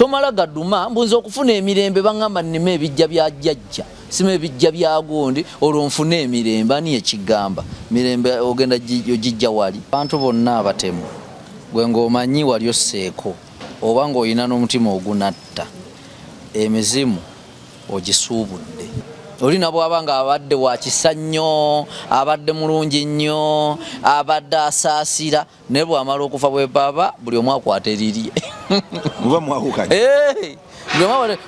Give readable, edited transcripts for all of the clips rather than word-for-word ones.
Tomala gaduma mbunza okufuna emirembe, baŋŋamba nnime ebijja bya jjajja, sima ebijja bya gundi, olwo nfune emirembe. Ani ekigamba mirembe ogenda ogijja wali? Abantu bonna abatemu gwe ng'omanyi wali osseeko oba ng'olina n'omutima ogunatta emizimu ogisuubudde. Oli nabwaba nga abadde wa kisa nnyo, abadde mulungi nnyo, abadde asaasira, naye bwamala okufa bwe baba buli omu akwata erirye. Muba mwawukanye.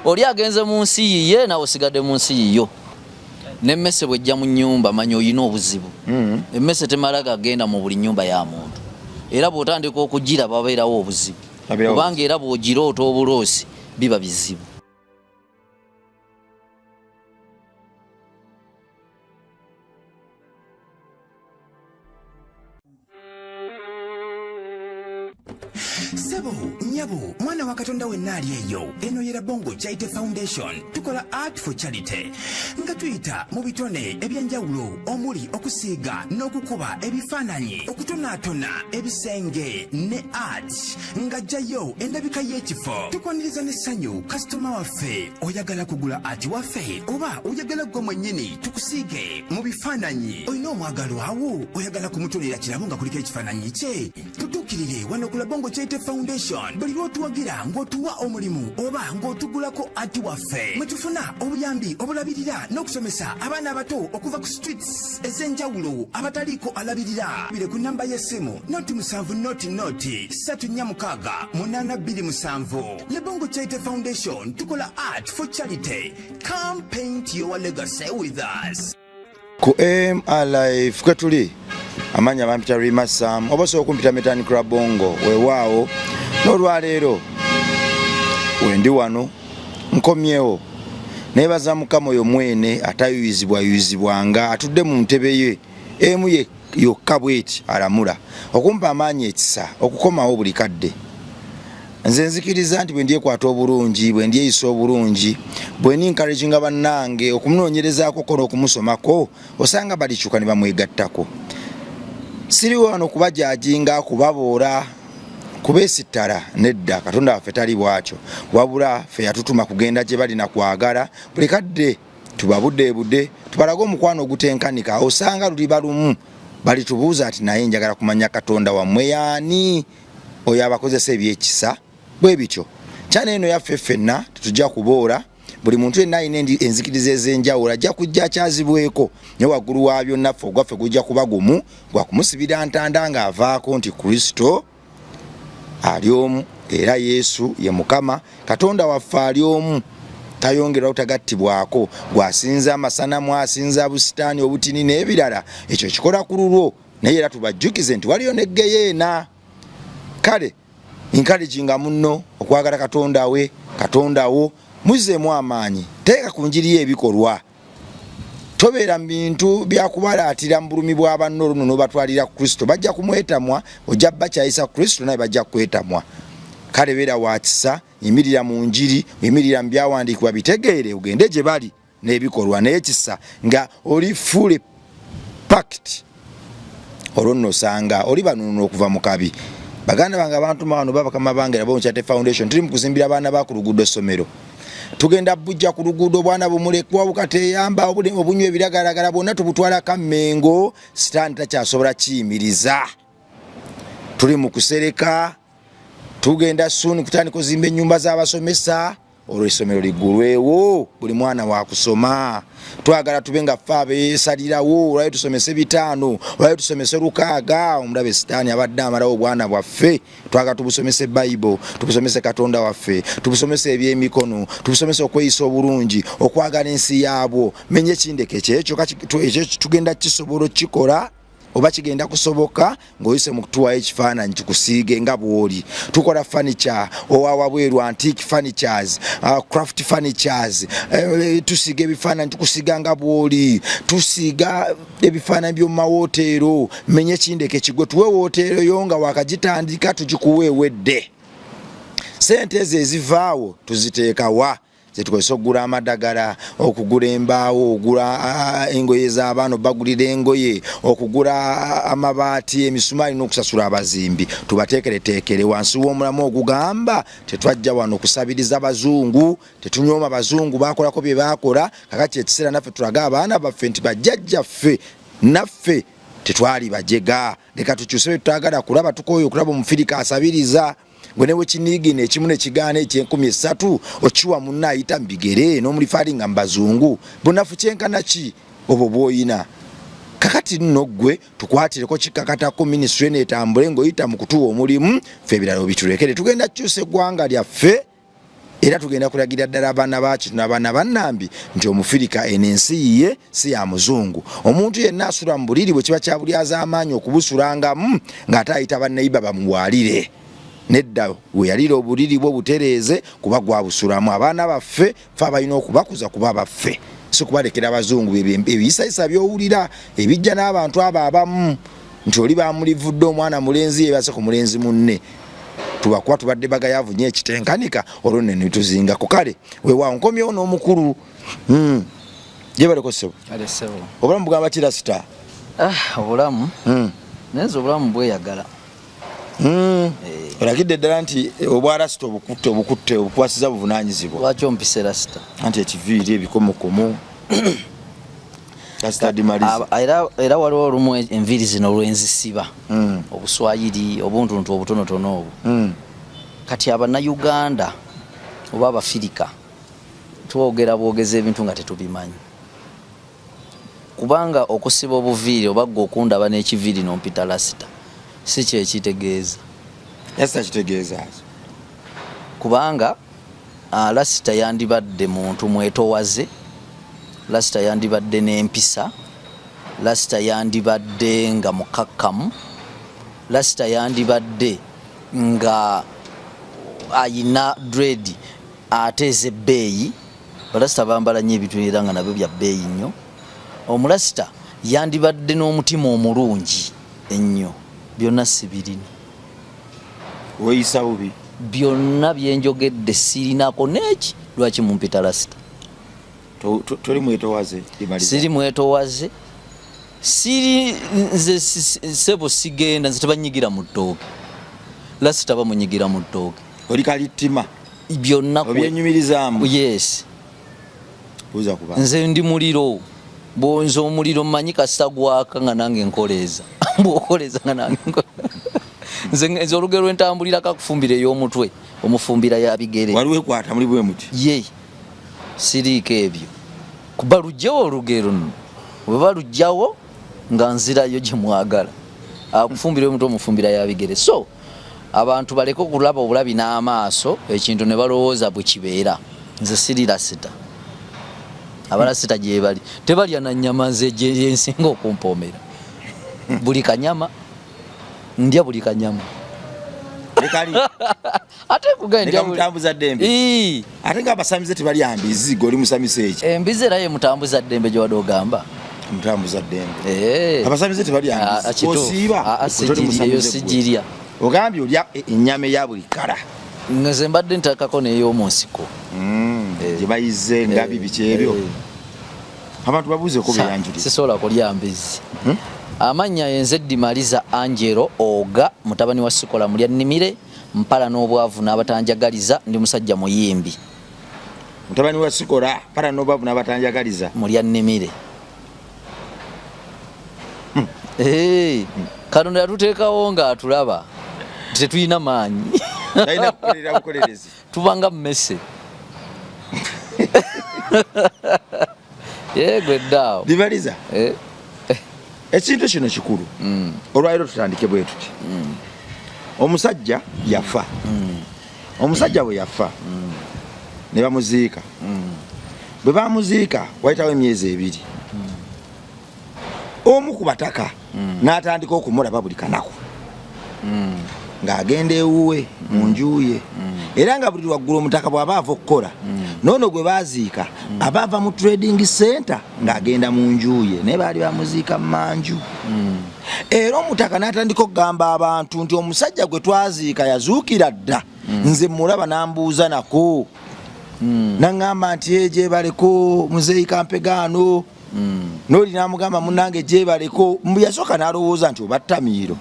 Oli agenze mu nsi yiye, nawe osigadde mu nsi yiyo. N'emmese bw'ejja mu nnyumba manya olina obuzibu. Emmese temala gagenda mu buli nnyumba ya muntu, era bw'otandika okugira babeerawo obuzibu, kubanga era bw'ogiroota obuloosi biba bizibu. Sebo, nyabo, mwana wa Katonda wenna ali eyo, eno ye Rabongo Charity Foundation. Tukola art for charity nga tuyita mu bitone ebyenjawulo omuli okusiiga n'okukuba ebifaananyi, okutonaatona ebisenge ne art nga jjayo endabika y'ekifo. Tukwaniriza n'essanyu kasitoma waffe. Oyagala kugula art waffe oba oyagala ggwe mwennyini tukusiige mu bifaananyi? Olina omwagalwawo oyagala kumutonera kirabo nga kuliko ekifaananyi kye? Tutuukirire wano ku Labongo Charity Foundation. Buli lw'otuwagira ng'otuwa omulimu oba ng'otugulako ati waffe, mwe tufuna obuyambi obulabirira n'okusomesa abaana abato okuva ku streets ez'enjawulo abataliiko alabirira. Bire ku namba y'essimu noti 7 noti noti 3 4 6 8 2 7. Labongo Charity Foundation, tukola art for charity. Come paint your legacy with us. Ku MRLife kwe tuli, amanya bampita Rima Sam, oba osobola okumpita Metani Krabongo. Weewaawo n'olwaleero wendi wano nkomyewo, neebaza Mukama oyo mwene atayuyizibwayuyizibwanga, atudde mu ntebe ye emu ye yokka bweti, alamula okumpa amaanyi, ekisa okukomawo buli kadde. Nze nzikiriza nti bwe ndyekwata obulungi, bwe ndyeyisa obulungi, bwe ndi encouraginga bannange okumunoonyerezaako ko n'okumusomako, osanga balikyuka ne bamwegattako. Siriwo wano kubajajinga, kubaboora, kubeesittala, nedda. Katonda waffe tali bwatyo, wabula ffe yatutuma kugenda gye bali na kwagala buli kadde tubabudeebude, tubalage omukwano ogutenkanika. Osanga luliba lumu balitubuuza ati, naye njagala kumanya Katonda wammwe yaani oyo abakozesa ebyekisa bwe bityo. Kyana eno yaffe ffenna, tetujja kuboora. Buli muntu yenna alina enzikiriza ez'enjawulo ajja kujja akyazibweko, naye waggulu wa byonna ffe ogwaffe gujja kuba gumu gwa kumusibira ntanda ng'avaako nti Kristo ali omu, era Yesu ye Mukama Katonda waffe ali omu, tayongerwa, tagattibwako. Gwasinza amasanamu, asinza busitaani, obutini n'ebirala, ekyo kikola ku lulwo, naye era tubajjukize nti waliyo ne geyeena. Kale encouraginga munno okwagala Katonda we, Katonda wo, muzzeemu amaanyi, teeka ku njiri ye ebikolwa. Tobeera mu bintu byakubalaatira mu bulumi bwa banno, oluno n'obatwalira Kristo, bajja kumwetamwa. Ojja bakyayisa Kristo, naye bajja kwetamwa. Kale beera wa kisa, yimirira mu njiri, yimirira mu byawandiikibwa, bitegeere, ogende gye bali n'ebikolwa n'ekisa nga oli fully packed. Olwo nno osanga oli banunula okuva mu kabi. Baganda bange, abantu wano babakama bange, Rabongo Charity Foundation tuli mu kuzimbira abaana ba ku luguudo essomero. Tugenda bujja ku luguudo obwana bumulekwa obukateyamba, obunywa ebiragalagala, bwonna tubutwala Kammengo. Sitaani takyasobola kiyimiriza. Tuli mu kusereka, tugenda soon kutandika ozimba ennyumba z'abasomesa, olwo essomero liggulwewo, buli mwana wakusoma. Twagala tube nga ffe abeesalirawo, olwayo tusomese 5, olwayo tusomese 6. Omulabe sitaani abadde amalawo obwana bwaffe. Twagala tubusomese Bayibo, tubusomese Katonda waffe, tubusomese ebyemikono, tubusomese okweyisa obulungi, okwagala ensi yaabwo. Menye ekindeke kyekyo, ekyo tugenda kisobola okukikola oba kigenda kusoboka ng'oyise mu kutuwayo ekifaananyi kikusiige nga bw'oli. Tukola furniture owa wabweru, antique furnitures, craft furnitures, tusiiga ebifaananyi, tukusiiga nga bw'oli, tusiiga ebifaananyi by'omu mawooteero. Menye ekindeke kigwe, tuwe wooteero yo nga wakagitandika, tugikuwa ewedde. Sente ezo ezivaawo tuziteeka wa? Zetukozesa okugula amadagala, okugula embaawo, okugula engoye z'abaana, obagulira engoye, okugula amabaati, emisumaali n'okusasula abazimbi. Tubateekereteekere wansi w'omulamu ogugamba tetwajja wano kusabiriza bazungu, tetunyooma bazungu, bakolako bye bakola. Kakati ekiseera naffe tulage abaana baffe nti bajjajjaffe naffe tetwali bajega. Leka tukyuse bye tutagala kulaba. Tukooye okulaba omufirika asabiriza. Gwe ne wekiniigina ekimu nekigaana ekyenkumi esatu okiwa munna ayita mu bigere n'omulifaali nga mu bazungu. Bunafu kyenkana ki obwo bw'oyina? Kakati nno ggwe tukwatireko kikakatako minisitule eno etambule ng'oyita mu kutuwa omulimu, ffe ebirala obitulekere. Tugenda kukyusa eggwanga lyaffe era tugenda kulagira ddala abaana ba Kintu n'abaana ba Nnambi nti omufirika eno ensi yiye, si ya muzungu. Omuntu yenna asula mu buliri bwe kiba kya bulyazaamaanyi okubusulangamu ng'ate ayita banneyiba bamuwaalire. Nedda, weyalira obuliri bwo butereeze kuba gwabusulamu. Abaana baffe fe abalina okubakuza kuba baffe, si kubalekera bazungu. Ebiyisayisa by'owulira ebijja n'abantu abo abamu nti oli bamulivudde omwana mulenzi yeebase ku mulenzi munne, tubakuba tubadde bagayavu nyo ekitenkanika, olwo nno netuzingako. Kale weewaawo nkomyewo n'omukulu. Gyebaleko ssebo. Obulamu bugamba ki rasita? Obulamu naye nze obulamu bweyagala. Olagidde ddala nti obwa rasita obukutte obukutte obukwasiza buvunaanyizibwa. Lwaki ompise rasita? Anti ekiviiri ebikomokomo. Era waliwo olumu enviiri zino lwenzisiba obuswayiri obuntuntu obutonotono obwo. Kati abannayuganda oba abafirika twogera bwogeza ebintu nga tetubimanyi, kubanga okusiba obuviiri oba gwe okundaba n'ekiviiri nompita lasita si kyekitegeeza. Lasita kitegeeza kubanga lasita yandibadde muntu mwetowaze, lasita yandibadde n'empisa, lasita yandibadde nga mukakkamu, lasita yandibadde nga ayina dread ate ez'ebbeeyi. Balasita bambala nnyo ebintu era nga nabyo bya bbeeyi nnyo. Omulasita yandibadde n'omutima omulungi ennyo. Byonna sibirina. Weeyisa bubi. Byonna byenjogedde sirinako n'eki. Lwaki mumpita lasita? Toli mwetowaze? Siri mwetowaze, siri nze sebo, sigenda nze tebanyigira mu ttooke. Lasita bamunyigira mu ttooke. Oli kalittima. Byonna obyenyumirizaamu. Yes, nze ndi muliro. Bwonze omuliro mmanyi kasita gwaka nga nange nkoleeza, bw'okoleeza nga nange nze olugero lwentambulirako akufumbira ey'omutwe omufumbira ya bigere. Waliwo ekwata muli bwe muti. Ye siriiko ebyo kuba lujjewo olugero nno bwe balujjawo nga nzirayo gye mwagala. Akufumbira omutwe omufumbira ya bigere. So abantu baleke okulaba obulabi n'amaaso ekintu ne balowooza bwe kibeera. Nze siri lasita, abalasita gyebali tebalya na nnyama, nze gyensinga okumpoomera. Buli kanyama ndya, buli kanyama. Ate kugamutambuza ddembe ate nga abasamize tebalya mbizi, gwe oli musamise eki? Embizi era ye mutambuza ddembe gye wadde ogamba. Mutambuza ddembe. Abasamize tebalya mbizi, osiiba. Eyo sigirya. Ogambye olya ennyama eya buli kala. Nze mbadde ntakako n'ey'omu nsiko gye bayize ngabi biki ebyo. Abantu babuuzeko beyanjulire. Sisobola kulya mbizi. Amannya yenze Dimaliza Angelo Oga, mutabani wa Sikola mulya nnimire mpala n'obwavu n'abatanjagaliza. Ndi musajja muyimbi. Mutabani wa Sikola mpala n'obwavu n'abatanjagaliza. Mulya nnimire. Katonda yatuteekawo ng'atulaba nti tetulina maanyi, tubanga mmese yegwe ddaawo. Dimaliza, ekintu kino kikulu. Olwaliro tutandike bwe tuti. Omusajja yafa. Omusajja bwe yafa ne bamuziika. Bwe bamuziika wayitawo emyezi 2, omu ku bataka n'atandika okumulaba buli kanaku ng'agenda ewuwe mu nju ye, era nga buli lwaggulu omutaka bw'aba ava okukola noono gwe baziika aba ava mu trading center ng'agenda mu nju ye, naye baali bamuziika mu manju. Era omutaka n'atandika okugamba abantu nti omusajja gwe twaziika yazuukira dda, nze mulaba n'ambuuza nako. Naŋŋamba nti "Eh, gyebaleko muzeeyi Kampegaano." Noli namugamba, "Munange, gyebaleko." Mbu yasooka n'alowooza nti oba ttamiiro.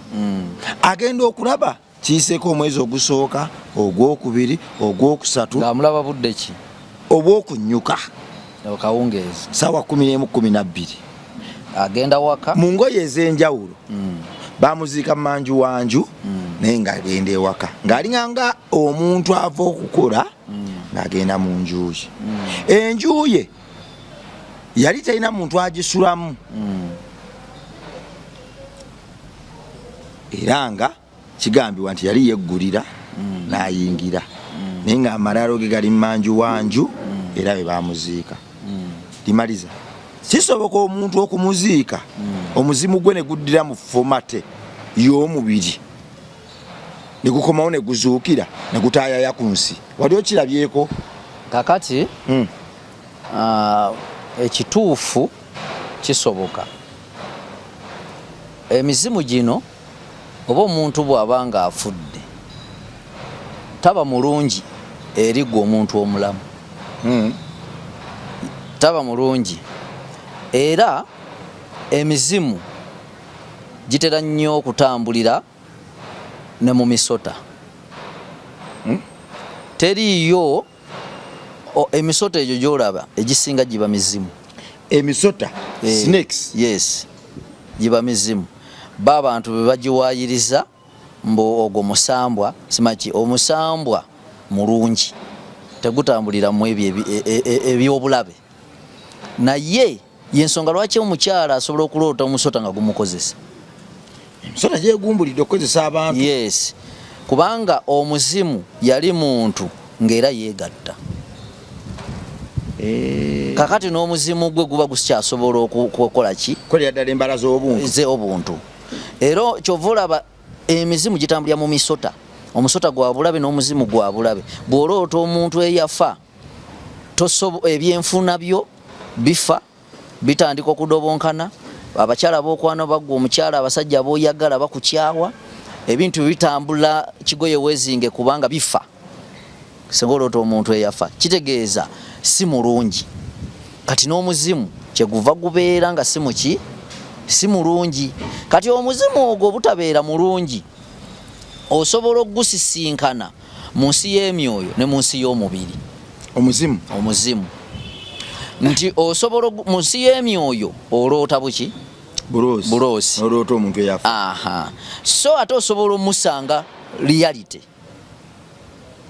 Agenda okulaba kiyiseeko omwezi ogusooka, ogwokubiri, ogwokusatu. Ng'amulaba budde ki? Obwokunyuka. Kawungeezi. Saawa 11, 12. Agenda waka. Mu ngoye ez'enjawulo. Bamuziika mumanju wanju, naye ng'agenda ewaka ng'alinganga omuntu ava okukola, ng'agenda mu nju ye. Enju ye yali terina muntu agisulamu, era nga kigambibwa nti yali yeggulira n'ayingira, naye ng'amalaalo ge gali mumanju wanju, era bwe bamuziika limaliza. Kisoboka omuntu okumuziika, omuzimu gwe ne guddira mu format y'omubiri, ne gukomawo, ne guzuukira, ne gutaayaya ku nsi? Wali okirabyeko? Kakati ekituufu, kisoboka. Emizimu gino oba omuntu bw'aba nga afudde taba mulungi eri gwe omuntu omulamu. Taba mulungi, era emizimu gitera nnyo okutambulira ne mu misota. Teriiyo emisota egyo gyolaba egisinga giba mizimu. Emisota? Eh, Snakes? Yes, giba mizimu. Ba abantu be bagiwayiriza mbu ogwo musambwa, simaki. Omusambwa mulungi, tegutambulira mu ebyo ebyobulabe. Naye yensonga lwaki omukyala asobola okuloota omusota nga gumukozesa. Emisota gyegumbulidde okukozesa abantu? Yes, kubanga omuzimu yali muntu ng'era yeegatta. Kakati n'omuzimu gwe guba gukyasobola okukola ki? Kolera ddala embala z'obuntu. Ze obuntu. Era kyova olaba emizimu gitambulira mu misota. Omusota gwa bulabe n'omuzimu gwa bulabe. Bw'oloota omuntu eyafa, ebyenfuna byo bifa, bitandika okudobonkana. Abakyala b'okwana baggwa omukyala, abasajja b'oyagala bakukyawa, ebintu bitambula kigoye wezinge, kubanga bifa. Singa oloota omuntu eyafa, kitegeeza si mulungi. Kati n'omuzimu kyeguva gubeera nga si muki, si mulungi. Kati omuzimu ogwo obutabeera mulungi, osobola okugusisinkana mu nsi y'emyoyo ne mu nsi y'omubiri. Omuzimu? Omuzimu, nti osobola mu nsi y'emyoyo oloota buki? Buloosi. Buloosi. Oloota omuntu eyafa. Aha, so ate osobola omusanga reality,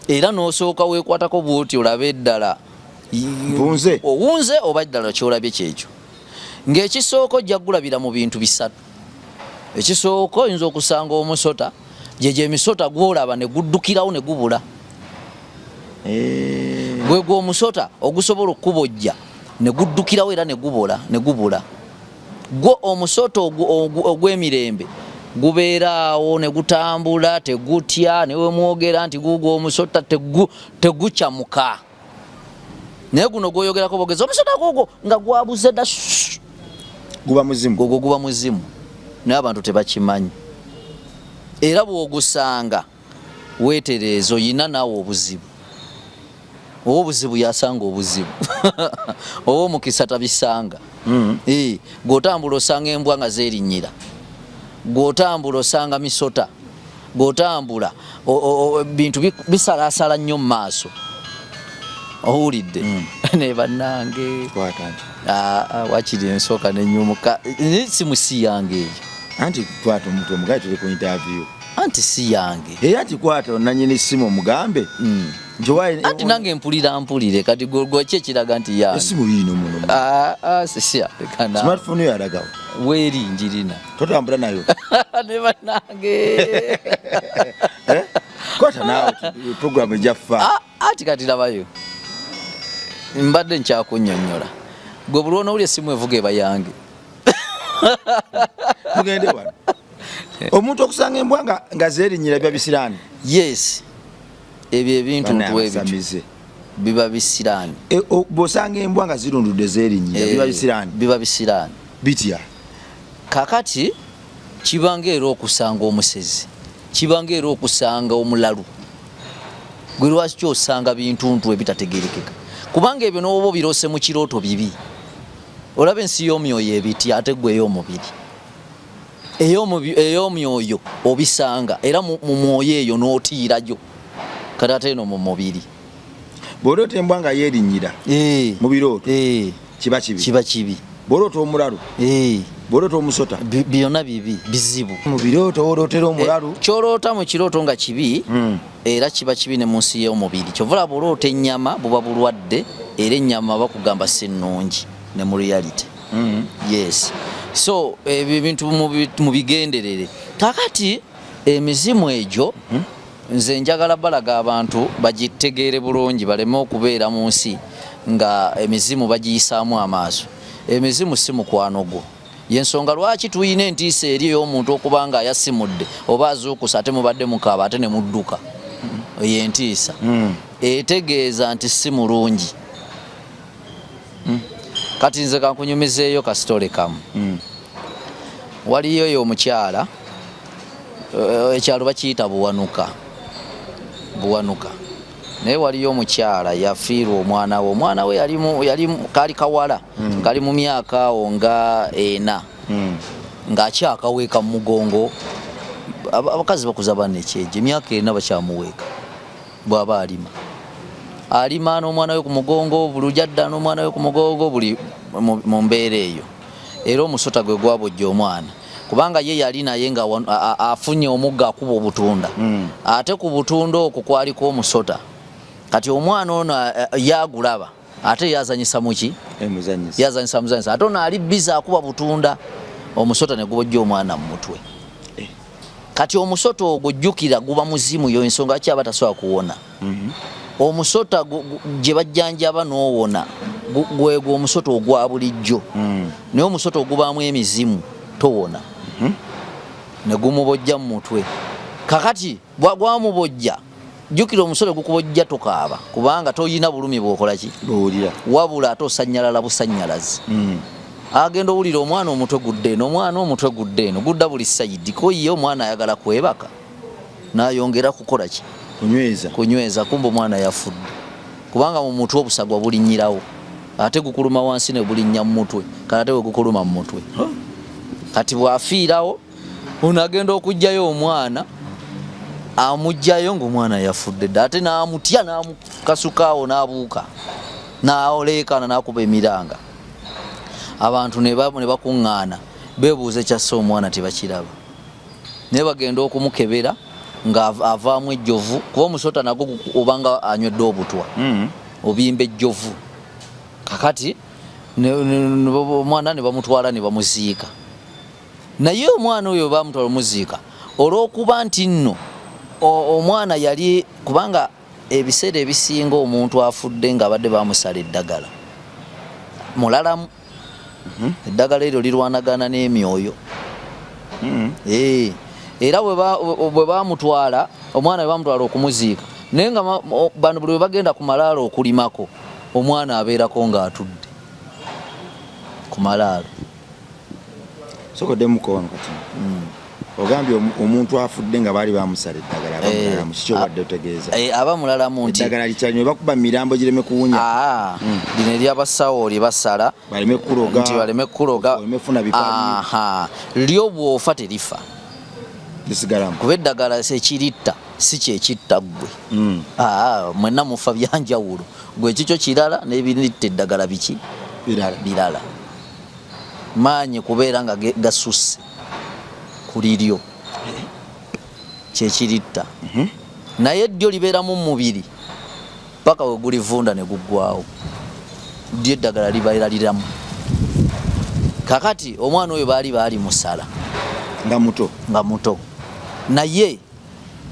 era n'osooka weekwatako bwoti olabe eddala. Mpunze. Owunze oba ddala kyolabye kyekyo. Ng'ekisooka ojja kugulabira mu bintu bisatu. Ekisooka, oyinza okusanga omusota, gyegyo emisota gwolaba ne guddukirawo ne gubula. Gwe gwe omusota ogusobola okukubojja ne guddukirawo era ne gubola ne gubula. Gwo omusota ogw'emirembe gubeeraawo ne gutambula, tegutya, ne wemwogera nti guugwo omusota tegukyamuka. Naye guno gwoyogerako bogeza omusota gugwo nga gwabuze dda. Guba muzimu? Gugwo guba muzimu, naye abantu tebakimanyi. Era bw'ogusanga weetereeza, oyina naawe obuzibu. Oba obuzibu yasanga obuzibu, oba omukisa tabisanga. Eh, gw'otambula osanga embwa nga zeerinnyira, gw'otambula osanga misota, gw'otambula bintu bisalaasala nnyo mu maaso. Owulidde? Ne bannange. Kwata nti. Ah, ah, wakiri ensooka nenyumuka. Simu si yange eyo. Anti kwata omuntu omugaye, tuli ku interview. Anti si yange. Era anti kwata nanyini simu omugambe nti Anti nange mpulira mpulire. Kati gweki ekiraga nti yange? Esimu yiino muno. Ah, ah, sisya lekana. Smartphone yo yalagawo? Weeri, njirina. Totambula nayo? Ne bannange. Eh? Kwata naawe, program ejaffa. Ah, ati kati labayo, mbadde nkyakunnyonnyola. Gwe buli lwonowuli esimu evuga eba yange. Tugende wano, omuntu okusanga embwa nga zeerinyira biba bisiraani? Yes, ebyo ebintu Bannaye ntwebityo abasamize. Biba bisiraani. E, bw'osanga embwa nga zirundudde zeerinyira, biba bisiraani? Biba bisiraani. Bitya? Kakati kibanga era okusanga omusezi, kibanga era okusanga omulalu. Gwe lwaki osanga bintuntu ebitategerekeka? Kubanga ebyo n'oba obirose mu kirooto bibi. Olaba ensi y'omyoyo ebiti ate gwe ey'omubiri. Ey'omyoyo obisanga era mu mwoyo eyo n'otiirayo. Kati ate eno mu mubiri. Bw'oloota embwa nga yeerinnyira eh. mu birooto eh. kiba kibi. Kiba kibi. Bw'oloota omulalu. Eh. Bw'oloota omusota. Byonna bibi, bizibu. Mu birooto w'olootera omulalu. Ky'oloota mu kirooto nga kibi. Era kiba kibi ne mu nsi y'omubiri. Kyova olaba oloota ennyama buba bulwadde era ennyama bakugamba si nnungi ne mu reality. Yes. So ebyo ebintu mubigenderere. Kakati emizimu egyo nze njagala balaga abantu bagitegeere bulungi baleme okubeera mu nsi nga emizimu bagiyisaamu amaaso. Emizimu si mukwano gwo. Yensonga lwaki tulina entiisa eri ey'omuntu okuba nga ayasimudde oba azuukusa ate mubadde mukaaba ate ne mudduka. Eyo entiisa etegeeza nti si mulungi. Kati nze kankunyumizeeyo kasitole kamu. Waliyo oyo omukyala ekyalo bakiyita Buwanuka. Buwanuka. Naye waliyo omukyala yafiirwa omwana we. Omwana we yali kali kawala. Kali mu myaka awo nga ena. Ng'akyakaweeka mu mugongo. Abakazi bakuza banne ekyejo. Emyaka ena bakyamuweeka. Bw'aba alima. Alima n'omwana we ku mugongo, buli adda n'omwana we ku mugongo, buli mu mbeera eyo. Era omusota gwe gwabojja omwana. Kubanga ye yali naye nga afunye omugga akuba obutunda. Ate ku butunda okwo kwaliko omusota. Kati omwana ono yagulaba. Ate yazanyisa muki? Yazanyisa muzanyisa. Ate ono ali busy akuba butunda. Omusota ne gubojja omwana mu mutwe. Kati omusota ogwo jjukira guba muzimu, yo ensonga ki aba tasobola kuwona. Omusota gye bajjanjaba n'owona, gwegwo omusota ogwa bulijjo. Naye omusota ogubaamu emizimu towona. Ne gumubojja mu mutwe. Kakati gwamubojja, jjukira omusota gukubojja tokaaba kubanga toyina bulumi bw'okola ki? Bw'owulira. Wabula ate osannyalala busannyalazi. Agenda owulira omwana omutwe gudda eno, omwana omutwe gudda eno, gudda buli sayidi. Ko ye omwana ayagala kwebaka n'ayongera kukola ki? Kunyweza. Kunyweza, kumbe omwana yafudde. Kubanga mu mutwe obusagwa bulinnyirawo. Ate gukuluma wansi ne bulinnya mu mutwe. Kale ate bwe gukuluma mu mutwe. Kati bw'afiirawo, ono agenda okuggyayo omwana, amuggyayo ng'omwana yafudde dda. Ate n'amutya, n'amukasukaawo, n'abuuka. N'aleekaana, n'akuba emiranga. Abantu ne bakuŋŋaana, beebuuza ekyasse omwana tebakiraba. Naye bagenda okumukebera nga avaamu ejjovu, kuba omusota nagwo obanga anywedde obutwa. Obimba ejjovu. Kakati omwana ne bamutwala ne bamuziika. Naye omwana oyo bamutwala omuziika olw'okuba nti nno omwana yali, kubanga ebiseera ebisinga omuntu afudde ng'abadde bamusala eddagala mulalamu. Eddagala eryo lirwanagana n'emyoyo. Era bwe bamutwala, omwana bwe bamutwala okumuziika, naye nga bano buli bwe bagenda ku malaalo okulimako, omwana abeerako ng'atudde ku malaalo. Sokodde mukono kati. Ogambye omuntu afudde nga baali bamusala eddagala, aba mulalamu, kiki obadde otegeeza? Aba mulalamu nti eddagala likyanywe bakuba mirambo gireme kuwunya. Lino ery'abasawo lye basala baleme kuloga, nti baleme kuloga, baleme kufuna bipali. Lyo bw'ofa terifa. Lisigalamu. Kuba eddagala ekiritta si kye kitta ggwe. Mwenna mufa byanjawulo. Ggwe ekikyo kirala n'ebiritta eddagala biki? Birala. Birala. Maanyi kubeera nga gasusse ku liryo kye kiritta. Naye ddyo libeeramu mu mubiri paka we gulivunda ne guggwawo. Ddyo eddagala libeera liramu. Kakati omwana oyo baali baali musala. Nga muto. Nga muto. Naye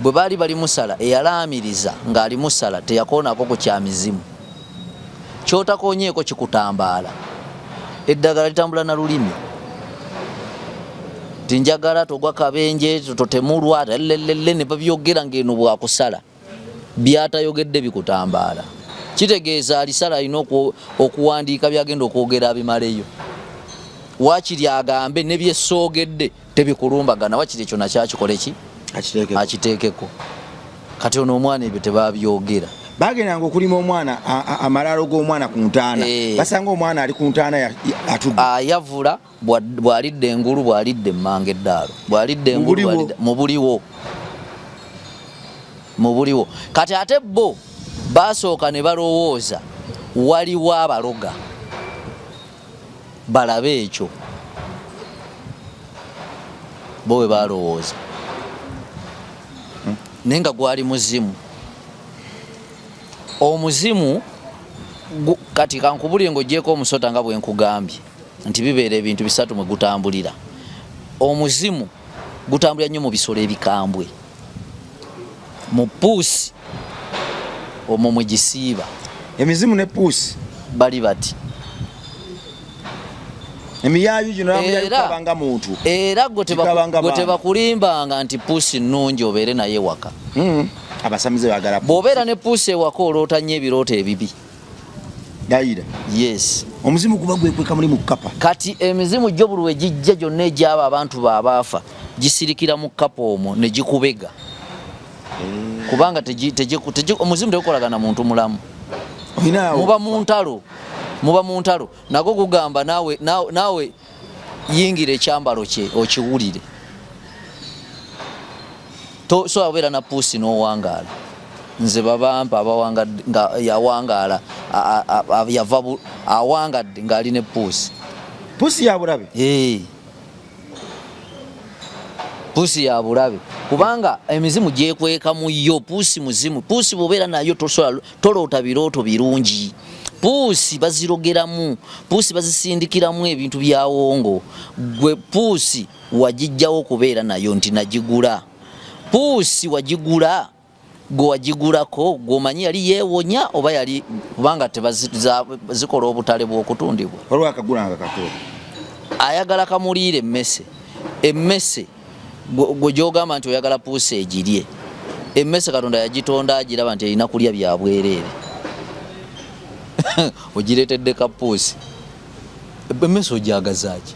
bwe baali bali musala, eyalaamiriza ng'ali musala teyakoonako ku kya mizimu. Ky'otakoonyeeko kikutambaala. Eddagala litambula na lulimi. Nti njagala togwa kabenje, totemulwa, lelelele, ne babyogera ng'eno bw'akusala. By'atayogedde bikutambaala. Kitegeeza alisala alina okuwandiika by'agenda okwogera abimaleyo. Waakiri agambe ne bye soogedde tebikulumbagana, waakiri ekyo nakyo akikole ki? Akiteekeko. Akiteekeko. Kati ono omwana ebyo tebabyogera. Bagendanga okulima omwana, amalaalo g'omwana ku ntaana, basanga omwana ali ku ntaana atudde. Ayavula bw'alidda engulu, bw'alidda emmanga eddaalo, bw'alidda engulu mu buliwo, mu buliwo. Kati ate bo basooka ne balowooza waliwo abaloga balabe ekyo, bo bwe balowooza, naye nga gwali muzimu. Omuzimu kati kankubulire, ng'ogyeko omusota nga bwe nkugambye nti bibeera ebintu bisatu mwe gutambulira. Omuzimu gutambulira nnyo mu bisolo ebikambwe, mu puusi omwo mwe gisiiba. Emizimu ne puusi bali bati. Emiyaayu gino namuyayukabanga muntu. Era gwe tebakulimbanga nti puusi nnungi obeere naye ewaka. Abasamize bagala bw'obeera ne puusi ewaka oloota nnyo ebirooto ebibi. Dayira. Yes. Omuzimu guba gwekweka muli mu kkapa. Kati emizimu gyo buli we gijja gyonna egy'abo abantu baabaafa gisirikira mu kkapa omwo ne gikubega. Kubanga omuzimu tegukolagana muntu mulamu. Muba mu ntalo, muba mu ntalo, nagwo gugamba naawe, naawe yingira ekyambalo kye okiwulire. So abeera na puusi n'owangaala. Nze babampa abawangadde nga yawangaala, yava awangadde ng'ali ne puusi. Puusi ya bulabe? Puusi ya bulabe kubanga emizimu gyekweka mu yo. Puusi muzimu. Puusi bw'obeera nayo tosobola, toloota birooto birungi. Puusi bazirogeramu, puusi bazisindikiramu ebintu bya wongo. Gwe puusi wagijjawo okubeera nayo nti nagigula. Puusi wagigula, gwe wagigulako gwe omanyi yali yeewonya oba yali, kubanga zikola obutale bw'okutundibwa. Waliwo akagulanga kato. Ayagala kamuliire emmese. Emmese gwe gy'ogamba nti oyagala puusi egirye, emmese Katonda yagitonda agiraba nti erina kulya bya bwereere. Ogireetedde ka puusi, emmese ogyagazaaki?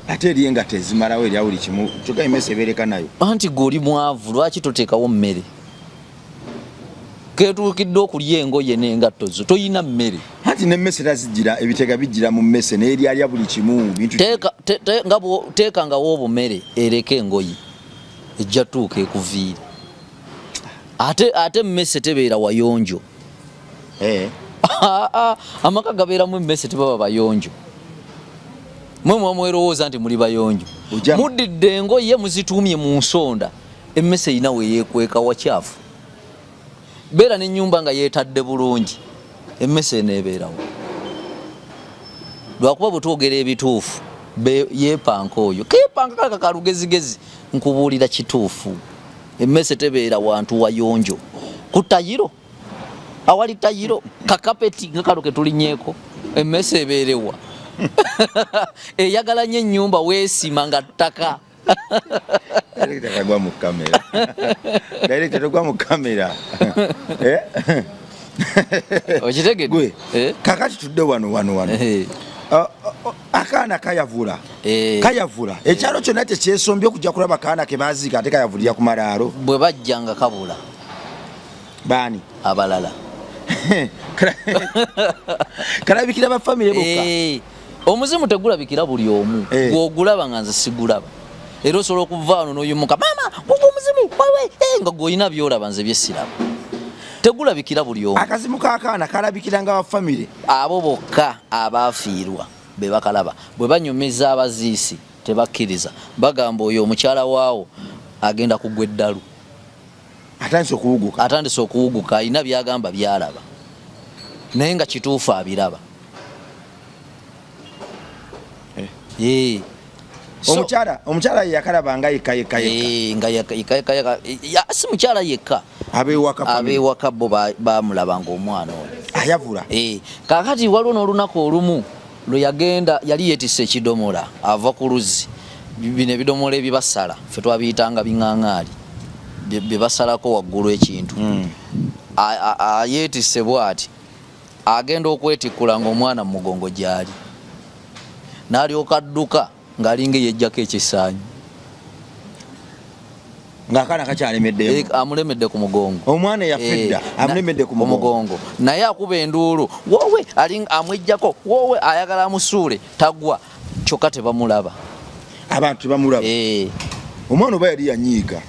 Ate eri engatto ezimalawo erya buli kimu, kyokka emmese ebeereka nayo. Anti gwe oli mwavu, lwaki toteekawo mmere? Ketuukidde okulya engoye n'engatto zo, toyina mmere. Anti n'emmese era zijjira, ebitega bijjira mu mmese n'eryalya buli kimu bintu. Teekangawo obumere, ereke engoye, ejja tuuka ekuviire. Ate emmese tebeera wayonjo. Amaka gabeeramu emmese tebaba bayonjo. Mwe muba mwerowooza nti muli bayonjo. Muddidde engoye muzituumye mu nsonda, emmese erina weyeekweka wakyafu. Beera n'ennyumba nga yeetadde bulungi, emmese eneebeerawo. Lwakuba bwe twogera ebituufu yeepanka oyo keepanka kalaka kalugezigezi. Nkubuulira kituufu, emmese tebeera wantu wayonjo. Ku tayiro awali tayiro kakapeti nga kano ketulinyeeko, emmese ebeerewa? Eyagala nnyo ennyumba weesima nga ttaka. Director kagwa mu kamera. Director togwa mu kamera. Eh? Okitegedde? Gwe, Eh? kakati tudde wano wano wano. Akaana kayavula. Kayavula. Ekyalo kyonna tekyesombye okujja kulaba kaana ke baziika ate kayavulira ku malaalo. Bwe bajja nga kabula. Baani? Abalala. Kalabikira ba famire bokka. Omuzimu tegulabikira buli omu. Gw'ogulaba nga nze sigulaba. Era osobola okuva wano n'oyimuka, maama, gugwo omuzimu, wewe, nga gw'olina by'olaba nze bye siraba. Tegulabikira buli omu. Akazimu k'akaana kalabikira nga ba famire. Abo bokka abaafiirwa be bakalaba. Bwe banyumiza abaziisi tebakkiriza. Bagamba oyo omukyala waawo agenda kugwa eddalu. Atandise okuwuguka. Atandise okuwuguka, alina by'agamba by'alaba. Naye nga kituufu abiraba. So, Omukyala ye yakalaba nga yekka yekka yekka. Nga yekka, yekka, yekka, yekka. Ya, si mukyala yekka. Ab'ewaka family. Ab'ewaka bo baamulabanga omwana oyo. Ayavula. Kaakati waliwo n'olunaku olumu lwe yagenda, yali yeetisse ekidomola ava ku luzzi. Bino ebidomola ebibasala, ffe twabiyitanga biŋaŋaali, bye basalako waggulu ekintu. Ayeetisse bw'ati, agenda okwetikkula ng'omwana mu mugongo gy'ali. N'alyoka adduka ng'alinga eyeggyako ekisaanyi. Ng'akaana kakyalemeddeyo. Eh, amulemedde ku mugongo. Omwana eyafedda Eh, amulemedde ku mugongo. Mugongo, naye akuba enduulu, wowe ali amwejjako, wowe ayagala amusuule, tagwa, kyokka tebamulaba. Abantu tebamulaba. Eh. Omwana oba yali yanyiiga.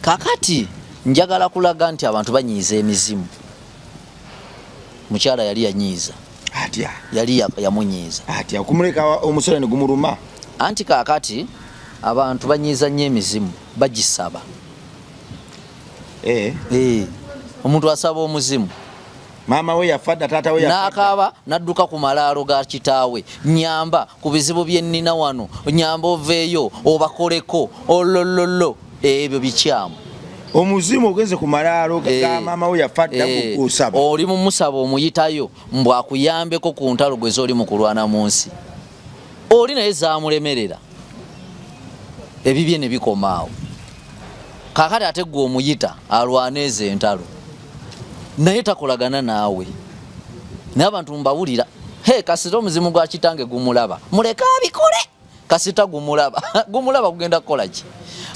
Kakati njagala kulaga nti abantu banyiiza emizimu. Mukyala yali yanyiiza. Atya? Yali yamunyiiza. Atya okumuleka omusolo ne gumuluma? Anti kakati abantu banyiiza nnyo emizimu, bagisaba. Eh. Eh. Omuntu asaba omuzimu. Maama we yafa dda, taata we yafa dda. N'akaaba n'adduka ku malaalo ga kitaawe, nyamba ku bizibu bye nnina wano, nyamba oveeyo obakoleko olololo. Ebyo bikyamu. Omuzimu ogenze ku malaalo ga Eh. maama we yafa dda, Eh. osaba. Oli mumusaba, omuyitayo mbu akuyambeko ku ntalo gwe z'oli mu kulwana mu nsi. Oli naye zaamulemerera, ebibye ne bikomaawo. Kaakati ate gwe omuyita alwana ezo entalo, naye takolagana naawe. Naye abantu mbawulira, he, kasita omuzimu gwa kitange gumulaba, muleke abikole. Kasita gumulaba, gumulaba, gugenda kukola ki?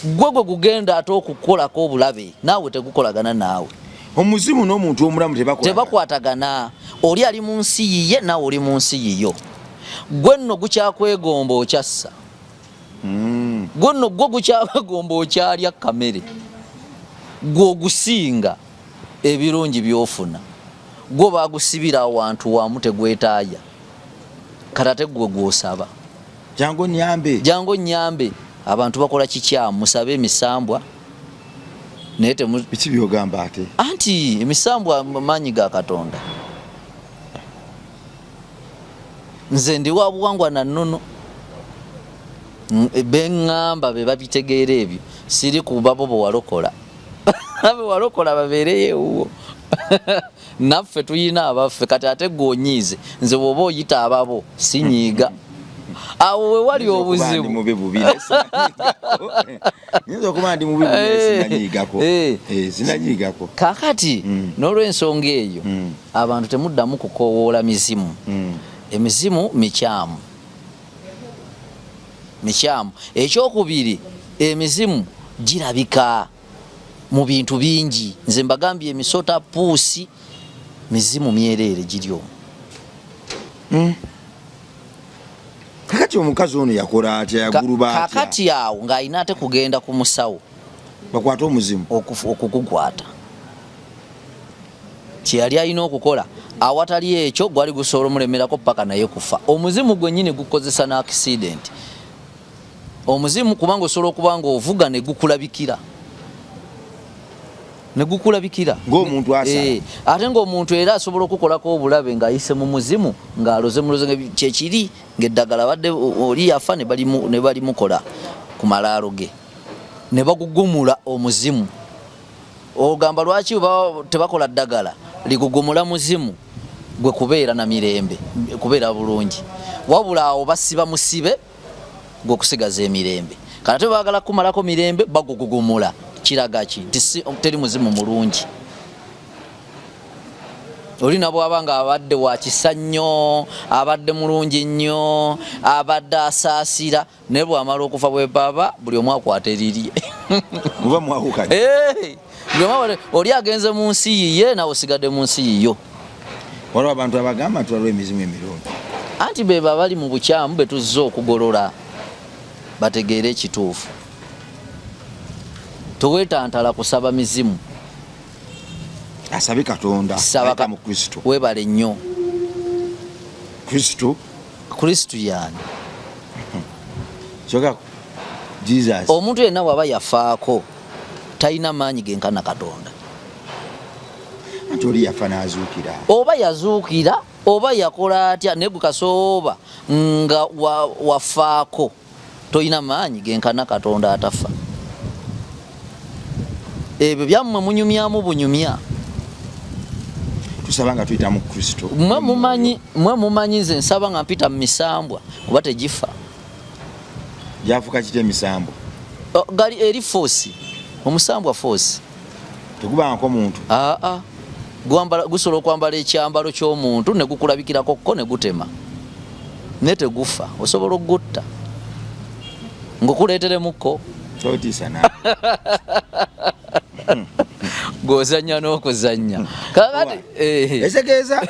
Gwe gwe gugenda ate okukolako obulabe, naawe tegukolagana naawe. Omuzimu n'omuntu omulamu tebakola. Tebakwatagana. Oli ali mu nsi yiye, naawe oli mu nsi yiyo. Gwe nno gukyakwegomba, okyassa. Gwe nno gwe gukyakwegomba, okyalya kamere. Gwe ogusinga ebirungi byofuna, gwe bagusibira awantu wamu, tegwetaaya. Kati ate gwe gwosaba. Jangu nyambe. Jangu nyambe. Abantu bakola kikyamu, musabe emisambwa naye temu. Biki byogamba ate? Anti emisambwa maanyi ga Katonda. Nze ndi wa buwangwa na nnono. Beŋŋamba be babitegeera ebyo. Siri ku babo bewalokola, bewalokola babeereyo ewuwo. Naffe tuyina abaffe. Kati ate gwe onyiize nze, bw'oba oyita ababo sinyiiga. Awo we wali Nyinza okuba ndi obuzibu. mubi bubi, naye sinanyiigako. Nyinza okuba ndi mubi bubi, naye sinanyiigako. Eh, sinanyiigako. Kakati n'olw'ensonga eyo, abantu temuddamu kukoowoola mizimu. Emizimu mikyamu, mikyamu. Ekyokubiri, emizimu girabika mu bintu bingi. Nze mbagambye, emisota, puusi, mizimu myereere giri omwo. Kakati omukazi ono yakola atya? Yaguluba atya? Kakati awo ng'alina ate kugenda ku musawo. Bakwate omuzimu. Okugukwata. Kyeyali alina okukola, awatali ekyo gwali gusobola omulemerako paka naye kufa. Omuzimu gwennyini gukozesa n'accident. Omuzimu, kubanga osobola okuba nga ovuga ne gukulabikira, ne gukulabikira. Ng'omuntu asala. Eh, ate ng'omuntu era asobola okukolako obulabe ng'ayise mu muzimu, ng'aloze muloze, nga kyekiri ng'eddagala badde oli yafa ne balimukola ku malaalo ge ne bagugumula omuzimu. Ogamba lwaki baba tebakola ddagala ligugumula muzimu gwe kubeera na mirembe, kubeera bulungi? Wabula awo basiba musibe gwe okusigaza emirembe. Kati ate baagala kumalako mirembe, bagugugumula. Kiraga ki? Nti teri muzimu mulungi. Oli nabwaba nga abadde wa kisa nnyo, abadde mulungi nnyo, abadde asaasira, naye bwamala okufa bwe baba buli omu akwata erirye. Muba mwawukanye. Hey! Buli omu oli agenze mu nsi yiye, nawe osigadde mu nsi yiyo. Waliwo abantu abagamba nti waliwo emizimu emirungi. Anti beba bali mu bukyamu, betuzze okugolola bategeere ekituufu. Tewetantala kusaba mizimu. Asabe Katonda. Saba ayita mu Kristo. Webale nnyo. Kristo. Kristo yani? Kyoka Jesus. Omuntu yenna bw'aba yafaako talina maanyi genkana Katonda. Anti oli yafa n'azuukira. Oba yazuukira oba yakola atya, naye gwe kasooba nga wafaako tolina maanyi genkana Katonda atafa. Ebyo byammwe munyumyamu bunyumya. Tusaba nga tuyita mu Kristo. Mwe mumanyi, mwe mumanyi. Nze nsaba nga mpita mu misambwa, kuba tegifa. Gyafuka kitya emisambwa? O, gali eri force, omusambwa force. Tegubangako muntu. Aa, gusobola okwambala ekyambalo ky'omuntu ne gukulabikirako ko ne gutema, naye tegufa. Osobola okugutta ngukuleeteremukko. Totiisa na Gw'ozannya n'okuzannya. Kakati eh. Etegeeza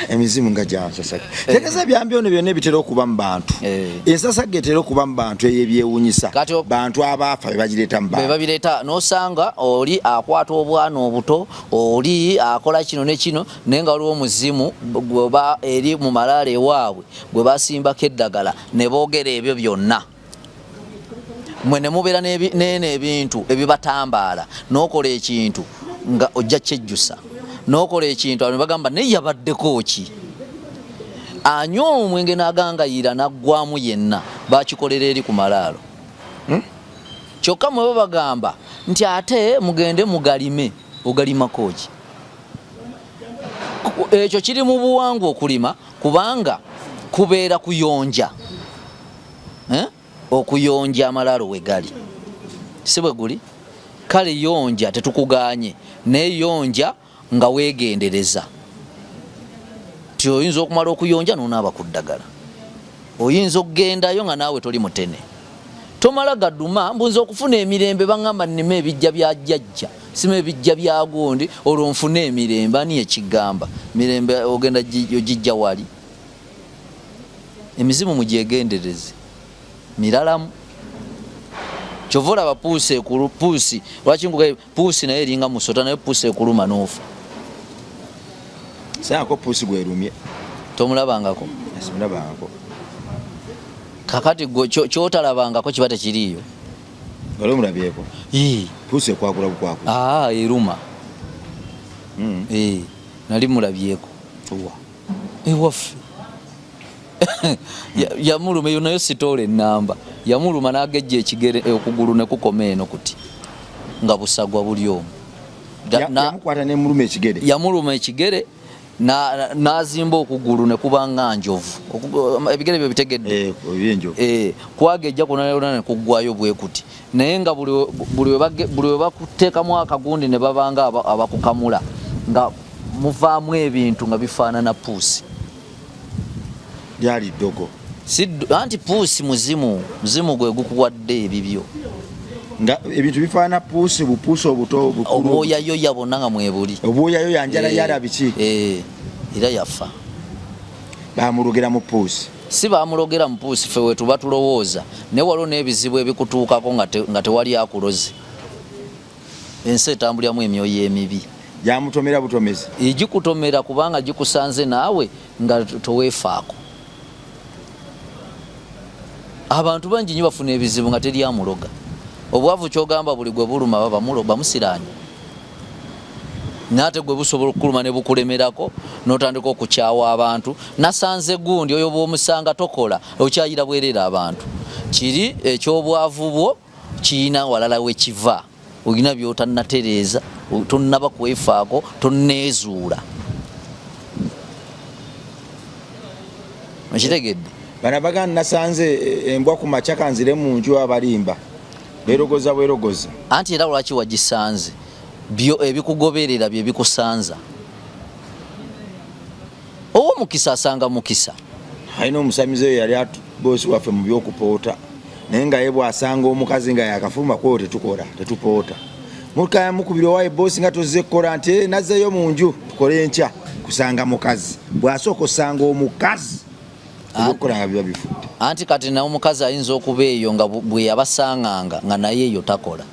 emizimu nga gyansasage. Tegeeza ebyambyono byonna ebitera okuba mu bantu. Eh. Ensasage etera okuba mu bantu eyo ebyewunyisa. Kati Bantu abaafa be bagireeta mu be bantu. Babireeta n'osanga oli akwata obwana obuto, oli akola kino ne kino, naye nga waliwo omuzimu gweba eri mu malaalo ewaabwe gwe basimbako eddagala ne boogera ebyo byonna. Mwe ne mubeera n'eno ebintu ebibatambaala, n'okola ekintu nga ojja kyejjusa, n'okola ekintu abantu ne bagamba naye yabaddeko ki, anywa omwenge n'agangayira n'aggwamu yenna, bakikolera eri ku malaalo. Kyokka mwe babagamba nti ate mugende mugalime. Ogalimako ki? Ekyo kiri mu buwangwa okulima, kubanga kubeera kuyonja. Okuyonja amalaalo we gali, si bwe guli? Kale yonja, tetukuganye, naye yonja nga weegendereza. Ti oyinza okumala okuyonja n'onaaba ku ddagala, oyinza okugendayo nga naawe toli mutene, tomala gaduma. Mbunza okufuna emirembe baŋŋamba nnime ebijja bya jjajja, sima ebijja bya gundi, olwo nfune emirembe. Ani ekigamba mirembe ogenda ogijja wali? Emizimu mugyegendereze, miralamu. Kyova olaba puusi ekulu, puusi lwaki nkugaye puusi, naye eringa musota, naye puusi ekuluma n'ofa. Saako puusi gwerumye. Tomulabangako? Simulabangako. Kakati gwe kyotalabangako kiba tekiriiyo. Wali omulabyeko? Ii. Puusi ekwakula bukwakula. Aa, eruma. Ee, nali mulabyeko. Wa? Ewaffe. Yamuluma eyo nayo sitoola ennamba. Yamuluma n'agejja ekigere, okugulu ne kukoma eno kuti nga busagwa buli omu. Yamukwata n'emuluma ekigere. Yamuluma ekigere n'azimba okugulu ne kuba nga njovu. Ebigere byo bitegedde. Ebyenjovu. Kwagejja kwonna kwonna ne kuggwayo bwe kuti. Naye nga buli we bakuteekamu akagundi ne babanga abakukamula nga muvaamu ebintu nga bifaanana puusi. Lyali ddogo. Si anti puusi muzimu, muzimu gwe gukuwadde ebibyo. Nga ebintu bifaanana puusi, bupuusi obuto, bukulu. Obwoyayoya bwonna nga mwebuli. Obwoyayoya, njala yala biki? Era yafa. Bamulogera mu puusi. Si bamulogera mu puusi, ffe we tuba tulowooza. Naye waliwo n'ebizibu ebikutuukako nga tewali akuloze. Ensi etambuliramu emyoyo emibi. Gyamutomera butomezi. Gikutomera kubanga gikusanze naawe nga toweefaako. Abantu bangi nnyo bafuna ebizibu nga teri amuloga. Obwavu ky'ogamba buli gwe buluma baba bamusiraanye. Naye ate gwe busobola okukuluma ne bukulemerako n'otandika okukyawa abantu. Nasanze gundi oyo bw'omusanga tokola, okyayira bwereere abantu. Kiri eky'obwavu bwo kirina walala we kiva. Olina by'otannatereeza, tonnaba kwefaako, tonneezuula. Okitegedde? Bano abaganda nasanze embwa ku makya kanzire mu nju, abalimba beerogoza bwerogoza. Anti era lwaki wagisanze? Byo ebikugoberera bye bikusanza. Ow'omukisa asanga mukisa. Alina omusamize oyo yali boosi waffe mu by'okupoota, naye nga ye bw'asanga omukazi nga yakafuluma kwoyo tetukola, tetupoota. Mukaya mukubira owaye boosi nga tozze kukola nti nazzeeyo mu nju tukole enkya, kusanga mukazi. Bw'asooka osanga omukazi ebyokukola nga biba bifudde. Anti kati naye omukazi ayinza okuba eyo nga bwe yabasanganga nga naye eyo takola.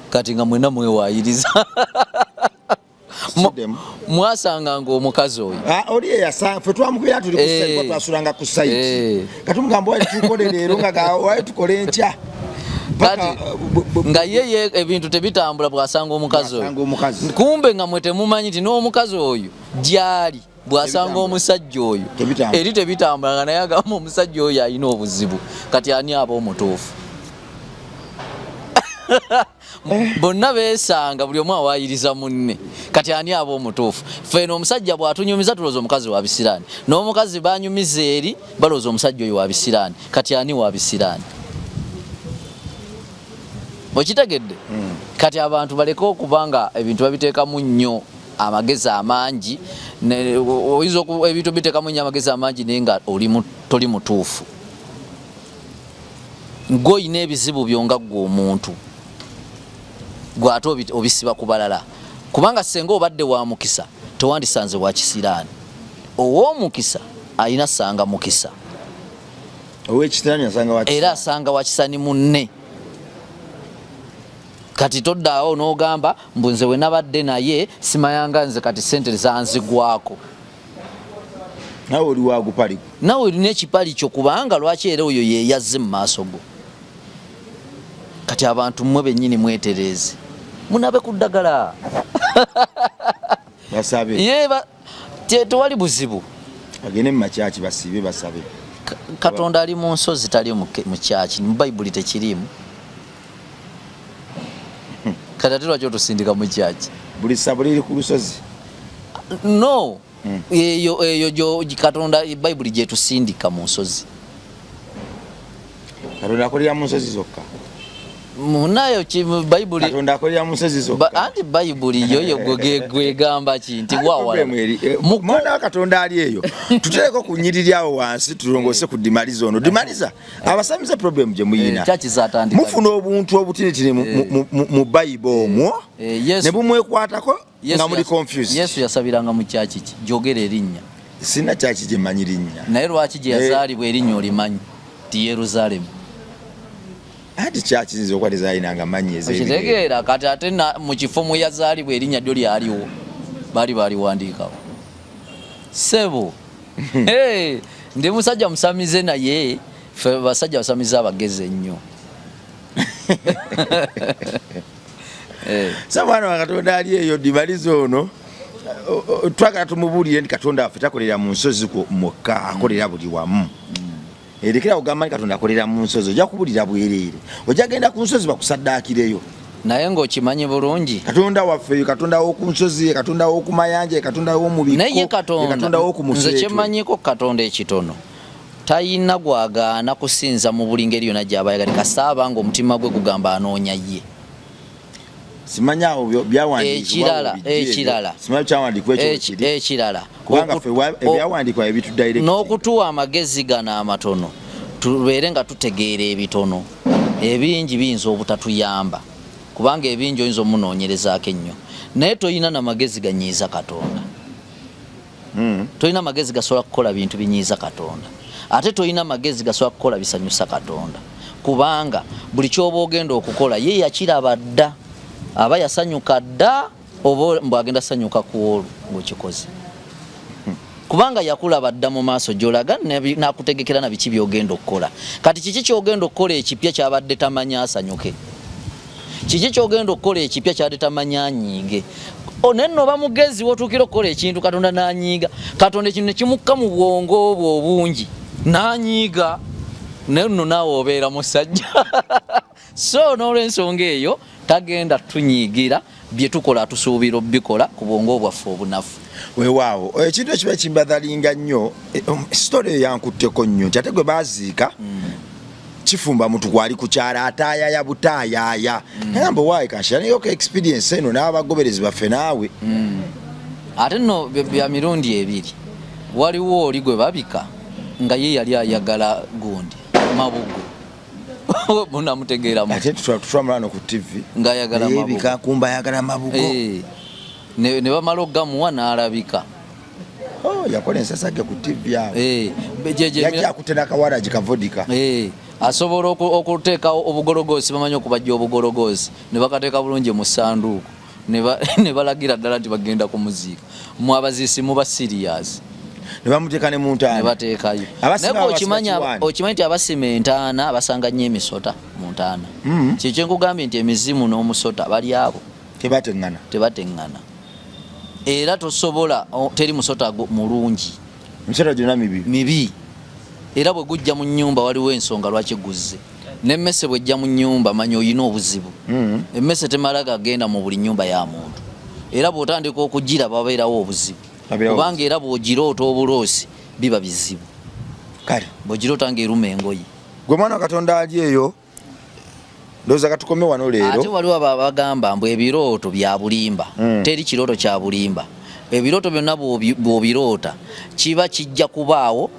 Kati nga mwenna mwewaayiriza. Mwasanganga omukazi oyo. Oli eyasanga, ffe twamukubira tuli ku site, twasulanga ku site. Katumugamba wali tukole leero nga wali tukole enkya. Kati, nga ye ebintu tebitambula bw'asanga omukazi oyo. Bw'asanga omukazi. Kumbe nga mwe temumanyi nti n'omukazi oyo gy'ali bw'asanga Tebitambula. omusajja oyo. Tebitambula. Eri tebitambula nga naye agamba omusajja oyo alina obuzibu. Kati ani aba omutuufu? Bonna beesanga buli omu awaayiriza munne. Kati ani aba omutuufu? Ffe eno omusajja bw'atunyumiza tulowooza omukazi wa bisiraani, n'omukazi banyumiza eri balowooza omusajja oyo wa bisiraani. Kati ani wa bisiraani? Okitegedde? Kati abantu baleke okuba nga ebintu babiteekamu nnyo amagezi amangi. Oyinza ebintu biteekamu nnyo amagezi amangi naye nga toli mutuufu. Gwe olina ebizibu byo nga ggwe omuntu, gwe ate obisiba ku balala, kubanga senga obadde wa mukisa tewandisanze wa kisiraani. Ow'omukisa alina sanga mukisa, Ow'ekisiraani asanga wa era asanga wa kisani munne. Kati toddaawo n'ogamba mbu nze we nabadde naye simayanga, nze kati sente zanzigwako. Nawe oli wagupali, Nawe olina ekipali kyo, kubanga lwaki era oyo yeyazze mu maaso go? Kati abantu mmwe bennyini mwetereeze, munabe ku ddagala. Basabe. Ye tewali buzibu. Bagende mu makyaki basiibe basabe. Katonda ali mu nsozi, tali mu kyaki. Mu Bayibuli tekiriimu. Kati ate lwaki otusindika mu kyaki? Buli ssabo liri ku lusozi. No, eyo eyo Katonda Bayibuli gyetusindika mu nsozi. Katonda akolera mu nsozi zokka. Munayo Bayibuli. Katonda akolera mu nsozi zokka. Anti Bayibuli yo yo gwegamba ki nti wawala. Mwana wa Katonda ali eyo, tutereko ku nyiriri awo wansi, tulongoose ku dimaliza ono. Dimaliza abasamize, problem gye muyina, Kyaki zatandika? mufuna obuntu obutinitini mu Bayibo omwo ne bumwekwatako nga muli confused. Yesu yasabiranga mu kyaki ki? Jogera erinnya. Sina kyaki gye mmanyi linnya. Naye lwaki gye yazaalibwa erinnya olimanyi ti Yerusaalemu? Anti kyaki ziyinza okuba tezalinanga mannya ez'ebigere. Okitegeera? Kati ate mu kifo mwe yazaalibwa erinnya lyo lyaliwo, baali baliwandiikawo. Sebo, hey, ndi musajja musamize, naye ffe basajja basamize abagezi ennyo. Sa mwana wa Katonda ali eyo, dimaliza ono twagala tumubuulire nti Katonda waffe takolera mu nsozi mwokka, akolera buli wamu. Erekera kugamba nti Katonda akolera mu nsozi, ojja kubulira bwereere, ojja genda ku nsozi bakusaddaakireyo. Naye ng'okimanyi bulungi. Katonda waffe ye Katonda w'oku nsozi, ye Katonda w'oku mayanja, ye Katonda w'omu bikko, Naye ye Katonda Katonda w'oku nze museetwe. Kyemmanyiko Katonda ekitono, tayina gwagaana kusinza mu buli ngeri yonna gy'aba ayagala, kasita aba nga omutima gwe gugamba anoonya ye. Simanyi awo byawandiikibwa Ekirala, awo bijja ebyo. Ekirala. Simanyi kyawandiikibwa ekyo kiri. Ekirala, Kubanga ffe ebyawandiikibwa ebitudirect. N'okutuwa amagezi gano amatono, tubeere nga tutegeera ebitono. Ebingi biyinza obutatuyamba, kubanga ebingi oyinza omunoonyerezaako ennyo, naye toyina na magezi ganyiiza Katonda. Tolina magezi gasobola kukola bintu binyiiza Katonda, ate tolina magezi gasobola kukola bisanyusa Katonda, kubanga buli kyoba ogenda okukola ye yakiraba dda, aba yasanyuka dda, oba mbu agenda sanyuka ku olwo ng'okikoze, kubanga yakulaba dda mu maaso gy'olaga n'akutegekera na biki by'ogenda okukola. Kati kiki ky'ogenda okukola ekipya kyabadde tamanya asanyuke? Kiki ky'ogenda okukola ekipya kyabadde tamanya anyiige? Naye nno oba mugezi wotuukira okukola ekintu Katonda n'anyiiga, Katonda ekintu ne kimukka mu bwongo obwo obungi n'anyiiga, naye nno naawe obeera musajja. So n'olwensonga eyo tagenda tunyiigira. Bye tukola atusuubira obikola ku bwongo bwaffe obunafu. Weewaawo, ekintu ekiba kimbadhalinga nnyo, story eyo yankutteko nnyo nti ate gwe baziika kifumba mutu kwali ku kyalo ataayaya butaayaaya. Nagamba owaaye kanshiraniyoka experience eno n'abagoberezi baffe naawe. Ate nno bya mirundi ebiri. Waliwo oli gwe babika nga ye yali ayagala gundi mabugo, munamutegeera. Ate tutwamulano ku TV. Ng'ayagala mabugo. Yebika kumba ayagala mabugo. Eh, ne bamala okugamuwa n'alabika. Oh, yakola ensasage ku TV awo. Eh, yajja akutte nakawalagi kavodika. Eh, asobola okuteekawo obugologoosi, bamanyi okubajja obugologoosi ne bakateeka bulungi mu sanduuku, ne balagira ddala nti bagenda kumuziika. Mwe abaziisi muba serious. Ne bamuteeka ne mu ntaana. Ne bateekayo. Abasinga Naye baba okimanyi basiba. Okimanyi nti abasima entaana basanga nnyo emisota mu ntaana? Kyekyo nkugambye nti emizimu n'omusota bali abo. Tebateŋŋana. Tebateŋŋana, era tosobola teri musota mulungi. Emisota gyonna mibi. Mibi, era bwe gujja mu nnyumba waliwo ensonga lwaki guzze. N'emmese bwejja mu nnyumba manya oyina obuzibu. Emmese temala gagenda mu buli nnyumba ya muntu, era bw'otandika okugira babeerawo obuzibu. Babeerawo. Kubanga era bw'ogiroota obuloosi biba bizibu. Kale. Bw'ogiroota ng'eruma engoye. Gwe mwana wa Katonda ali eyo, ndowooza katukome wano Ate leero. waliwo abagamba mbu ebirooto bya bulimba. Teri kirooto kya bulimba. Ebirooto byonna bw'obiroota kiba kijja kubaawo,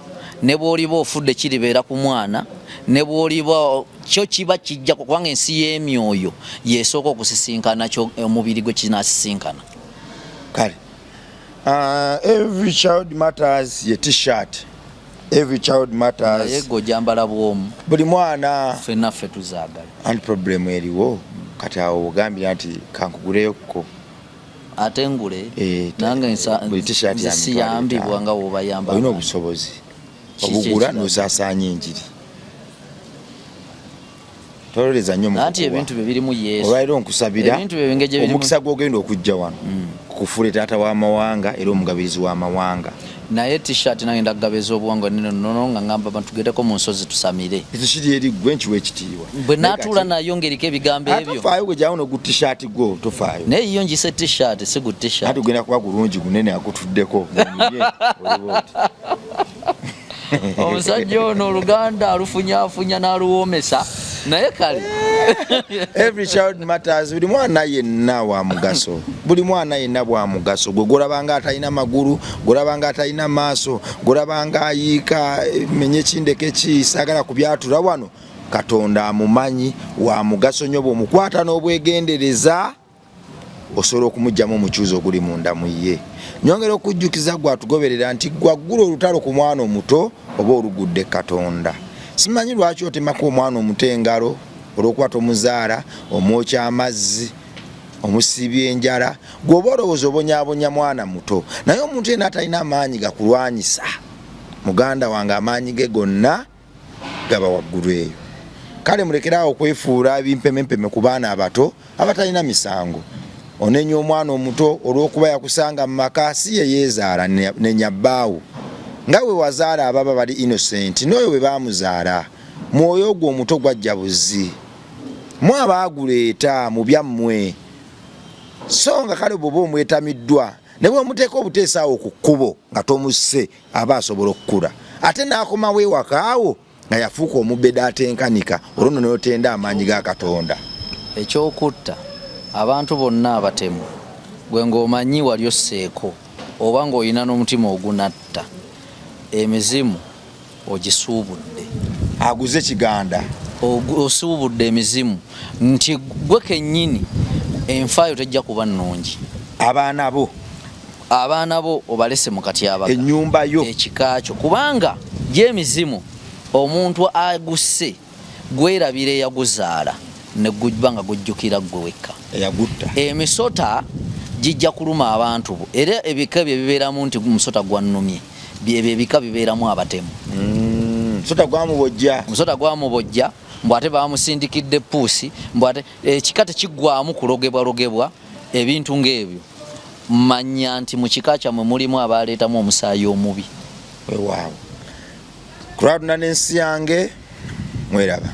ne bw'oliba ofudde kiribeera ku mwana, ne bw'oliba. Kyo kiba kijja kubanga ensi y'emyoyo yesooka okusisinkana kyo omubiri gwe kinasisinkana. Kale every child matters ye t-shirt, every child matters. Naye gwe ojambala bwomu. Buli mwana. Ffenna ffe tuzaagala. And problem eriwo kati awo ogambira nti kankuguleyokko. Ate ngule Eh, nange buli t-shirt nze ya mitwalo siyambibwa etaano. nga wobayamba. Olina abantu. obusobozi Kiki obugula ekirala? n'osaasaanya enjiri. Tololeza nnyo mu Anti kukuwa. ebintu bye birimu Yesu. Olwaliro nkusabira Ebintu bye engeri gye birimu- omukisa gw'ogenda okujja wano kufuule taata w'amawanga era omugabirizi w'amawanga. Naye t-shirt nange ndagaba ez'obuwangwa nene nono nga ngamba abantu tugendeko mu nsozi tusamire. Ekyo kiri eri ggwe, nkiwa ekitiibwa. Bwe naatuula nayo ng'eriko ebigambo Ate ebyo. tofaayo gwe gyawo nogu t-shirt gwo, tofaayo. Naye yo ngise t-shirt, si gu t-shirt. Ate ogenda kuba gulungi gunene akutuddeko ng'onyumye, oliba oti. Omusajja ono oluganda alufunyafunya n'aluwoomesa, naye kale. Every child matters. Buli mwana yenna wa mugaso, buli mwana yenna bwa mugaso. Gwe gwolabanga atalina magulu, gwolabanga atalina maaso, gwolabanga ayiika menye kindeke ki, saagala kubyatula wano, Katonda amumanyi, wa mugaso nnyo. Bw'omukwata n'obwegendereza osobola okumugyamu omucuuzi oguli munda mu ye. Nyongera okujjukiza gwe atugoberera nti gwaggula olutalo ku mwana omuto oba olugudde Katonda. Simanyi lwaki otemako omwana omuto engalo olw'okuba tomuzaala, omwokya amazzi, omusiibya enjala. Gwe oba olowooza obonyaabonya mwana muto, naye omuntu yenna atalina amaanyi gakulwanyisa, muganda wange, amaanyi ge gonna gaba waggulu eyo. Kale mulekeraawo okwefuula ebimpemempeme ku baana abato abatalina misango. Onenya omwana omuto olw'okuba yakusanga mu maka, si ye yeezaala. Nenya bbaawo nga we wazaala ababa bali innocent, n'oyo bwe baamuzaala mwoyo ogwo omuto gwajja buzi mu abaaguleeta mu byammwe. So nga kale bw'oba omwetamiddwa ne bw'omuteeka obuteesa awo ku kkubo nga tomusse, aba asobola okukula ate n'akomawo ewaka awo nga yafuuka omubeda atenkanika. Olwo nno n'otenda amaanyi ga Katonda. Ekyokutta abantu bonna abatemu, gwe ng'omanyi wali osseeko oba ng'olina n'omutima ogunatta, emizimu ogisuubudde. Aguze kiganda. Osuubudde emizimu nti gwe kennyini enfaayo tejja kuba nnungi. Abaana bo. Abaana bo obalese mu katyabaga. Ennyumba yo. Ekika kyo, kubanga gy'emizimu omuntu agusse gwerabira eyaguzaala ne guba nga gujjukira ggwe wekka. Eyagutta. Emisota gijja kuluma abantu bo, era ebika ebyo bibeeramu nti musota gwannumye, byebyo ebika bibeeramu abatemu. Musota gwamubojja. Musota gwamubojja, mbu ate bamusindikidde puusi, mbu ate ekika tekiggwamu kulogebwalogebwa. Ebintu ng'ebyo, manya nti mu kika kyammwe mulimu abaleetamu omusaayi omubi. Weewaawo, kulwatunda n'ensi yange mweraba.